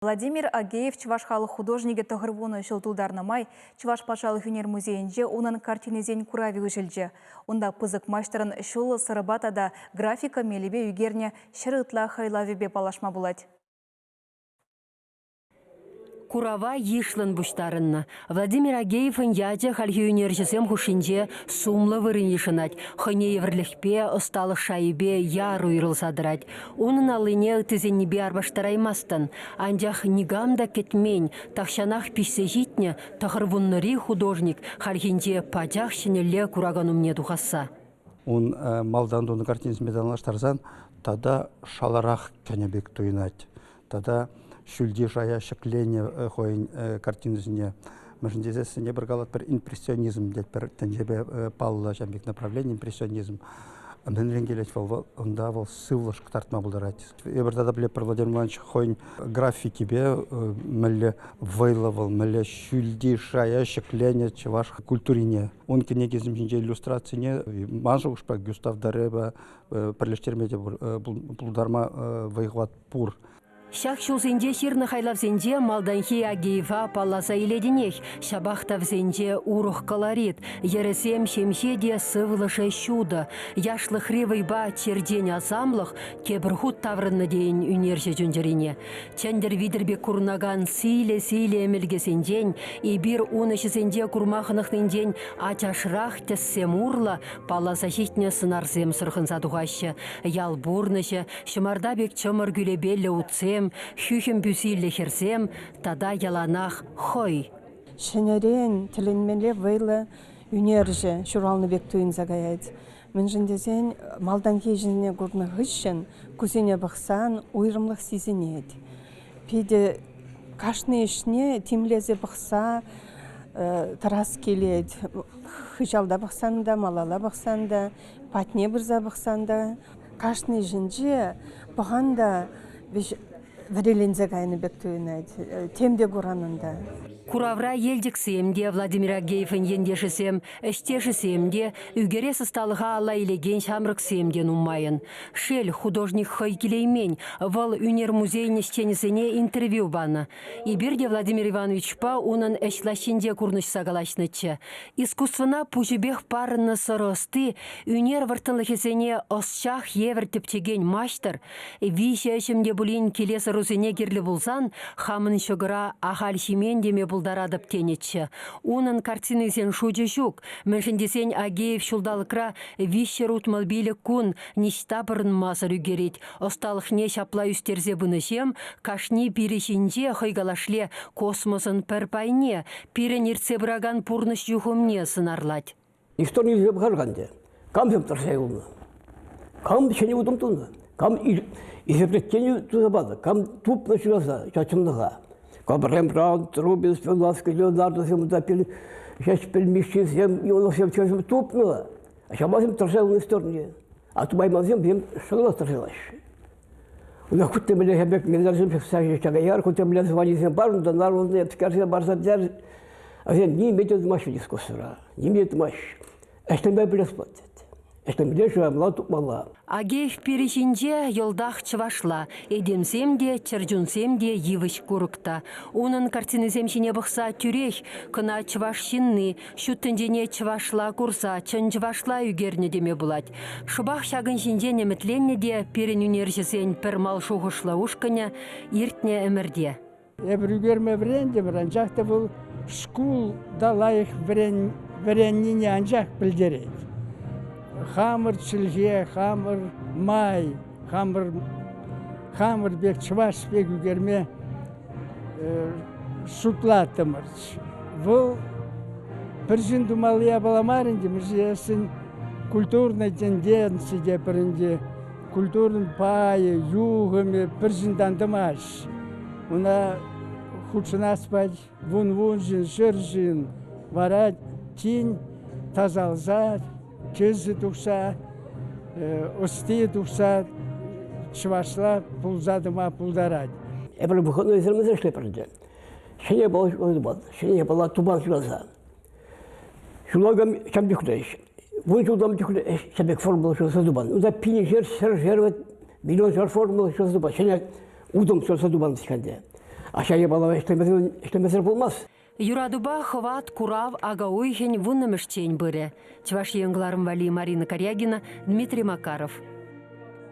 Владимир Агеев чӑваш халӑх художникӗ 90 ҫул тултарнӑ май Чӑваш патшалӑх ӳнер музейӗнче унӑн картинисен куравӗ уҫӑлчӗ. Унта пысӑк маҫтӑрӑн ҫуллӑ сӑрӑпа тата графика мелӗпе ӳкернӗ ҫӗр ытла хайлавӗпе паллашма пулать. Курава йышлӑн пуҫтарӑннӑ. Владимир Агеевӑн ячӗ хальхи ӳнерҫӗсем хушшинче сумлӑ вырӑн йышӑнать, хӑйне евӗрлӗхпе, ӑсталӑх шайӗпе яр уйрӑлса тӑрать. Унӑн аллине ыттисеннипе арпаштараймастӑн. Анчах никам та кӗтмен, тахҫанах пиҫсе ҫитнӗ тӑхӑрвуннӑри художник хальхинче пачах ҫӗнӗлле куракан умне тухасса. Ун малтан тунӑ картинисемпе танлаштарсан тата шаларах кӗнӗ пек туйӑнать. Тата ҫӳлти шая ҫӗкленӗ хӑйӗн картинисене. Мӗншӗн тесессӗн эпир калатпӑр импрессионизм тетпӗр тӗнчепе паллӑ ҫав пек направлени импрессионизм. Мӗнрен килет вӑл? Унта вӑл сывлӑш кӑтартма пултарать. Эпир тата пӗлетпӗр Владимир Иванович хӑйӗн графикипе мӗнле вӑйлӑ вӑл, мӗнле ҫӳлти шая ҫӗкленӗ чӑваш культурине. Ун кӗнекисем ҫинче иллюстрацине ман шухӑшпа Гюстав Дореба пӗрлештерме те пултарма вӑй-хӑват пур. Ҫак ҫулсенче ҫырнӑ хайлавсенче малтанхи Агеева палласа илетӗнех, ҫапах та вӗсенче урӑх колорит, йӗрӗсем ҫемҫе те сывлӑшӗ ҫутӑ. Яшлӑхри вӑйпа черчен асамлӑх тепӗр хут таврӑннӑ тейӗн ӳнерҫӗ чун-чӗрине. Чӗнтӗр витӗр пек курӑнакан сийлӗ-сийлӗ ӗмӗлкесенчен эпир ун ӗҫӗсенче курма хӑнӑхнинчен ачашрах тӗссем урлӑ палласа ҫитнӗ сӑнарсем сӑрхӑнса тухаҫҫӗ. Ял пурнӑҫӗ, ҫӑмарта пек чӑмӑр кӳлепеллӗ утсем, хӳхӗм пӳ-силлӗ хӗрсем тата яланах хӑй. Ҫӗнӗрен тӗлӗнмелле вӑйлӑ ӳнерҫӗ ҫуралнӑ пек туйӑнса каять. Мӗншӗн тесен малтанхи ӗҫӗсене курнӑ хыҫҫӑн кусене пӑхсан уйрӑмлӑх сисӗнет. Питӗ кашни ӗҫне тимлесе пӑхса тӑрас килет. Хыҫалта пӑхсан та, малалла пӑхсан та, патне пырса пӑхсан та кашни ӗҫӗнче пӑхан та вӗреленсе кайнӑ пек туйӑнать. Тем те куран унта. Куравра Елчӗксем те, Владимир Агеевӑн ентешӗсем, ӗҫтешӗсем те, ӳкерес ӑсталӑха алла илекен ҫамрӑксем те нумайӑн. Шел, художник хӑй килеймен, вӑл ӳнер музейӗн ӗҫченӗсене интервью панӑ. Эпир те Владимир Ивановичпа унӑн ӗҫ лаҫҫинче курнӑҫса калаҫнӑччӗ. Искусствӑна пуҫӗпех парӑннӑ сӑрӑ ӑсти, ӳнер вӑрттӑнлӑхӗсене ӑсчах евӗр тӗпчекен маҫтӑр, виҫӗ ӗҫӗм те пулин килес ӑрусене кирлӗ пулсан хамӑн ҫӑкӑра ахаль ҫимен теме пултаратӑп тенӗччӗ. Унӑн картинисен шучӗ ҫук, мӗншӗн тесен Агеев ҫулталӑкра 365 кун ниҫта пӑрӑнмасӑр ӳкерет. Ӑсталӑхне ҫапла ӳстерсе пынӑҫем кашни пирӗ ҫинче хӑй калашле космосӑн пӗр пайне, пирӗн иртсе пыракан пурнӑҫ юхӑмне сӑнарлать. Истори илсе пӑхар-ха ӗнтӗ. Камсем тӑрса юлнӑ? Кам ҫӗнӗ утӑм тунӑ? Кам изобретени туса панӑ? Кам тупнӑ шыраса ҫав чӑнлӑха? Кам Рембрандт, Рубенс, Веласкес, Леонардосем унта пирӗн Ҫеҫпӗл Мишшисем, Ионовсем тупнӑ. Ҫавасем тӑрса юлнӑ историне. А тупаймансем вӗсем шӑллах тӑрса юлаҫҫӗ. Унта хуть те мӗнле пек медальсем ҫыхса ҫакаяр, хуть те мӗнле званисем пар, унта народные скажем, парса пӗтер. Вӗсем ниме те тумаҫҫӗ искусствӑра, ниме те тумаҫҫӗ. Ӗҫлеме пӗлес пулать тет. Ӗҫлеме шырамалла, тупмалла. Агеев пирӗ ҫинче йӑлтах чӑвашла. Этемсем те, чӗрчунсем те, йывӑҫ-курӑк та. Унӑн картинисем ҫине пӑхса тӳрех кӑна чӑваш ҫынни, ҫут тӗнчене чӑвашла курса чӑн чӑвашла ӳкернӗ теме пулать. Шӑпах ҫакӑн ҫинчен ӗмӗтленнӗ те пирӗн ӳнерҫӗсен пӗр мал шухӑшлӑ ушкӑнӗ иртнӗ ӗмӗрте. Эпир ӳкерме вӗрентӗмӗр, анчах та вӑл шкулта лайӑх вӗреннине анчах пӗлтерет. Хамӑр чӗлхе, хамӑр май, хамӑр хамӑр пек чӑваш пек ӳкерме шутлаттӑмӑр. Вӑл пӗр ҫын тумалли япала мар ӗнтӗ, мӗншӗн культурнӑй тенденци те пӗр ӗнтӗ, культурӑн пайӗ, юхӑмӗ пӗр ҫынтан тӑмасть. Уна хутшӑнас пать вун-вун ҫын, ҫӗр ҫын. Вара тин тасалса, тӗсӗ тухса, ӑсти тухса чӑвашла пулса тӑма пултарать. Эпир выходной ӗҫлемесен ӗҫлетпӗр ӗнтӗ. Ҫӗнӗ япала ҫӗнӗ япала тупан ҫуралса. Ҫулакан ҫам чухлӗ ӗҫ. Вун ҫултан чухлӗ ӗҫ ҫав пек формула ҫуралса тупан. Унта пиншер, ҫӗршер, миллионшар формула ҫуралса тупан. Ҫӗнӗ утӑм ҫуралса тупан ӗнтӗ. Ача япала ӗҫлемесӗр пулмасть. Юратупа хӑват курав ака уйӑхӗн вуннӑмӗшчен пырӗ. Чӑваш Ен кӑларӑм валли Марина Карягина, Дмитрий Макаров.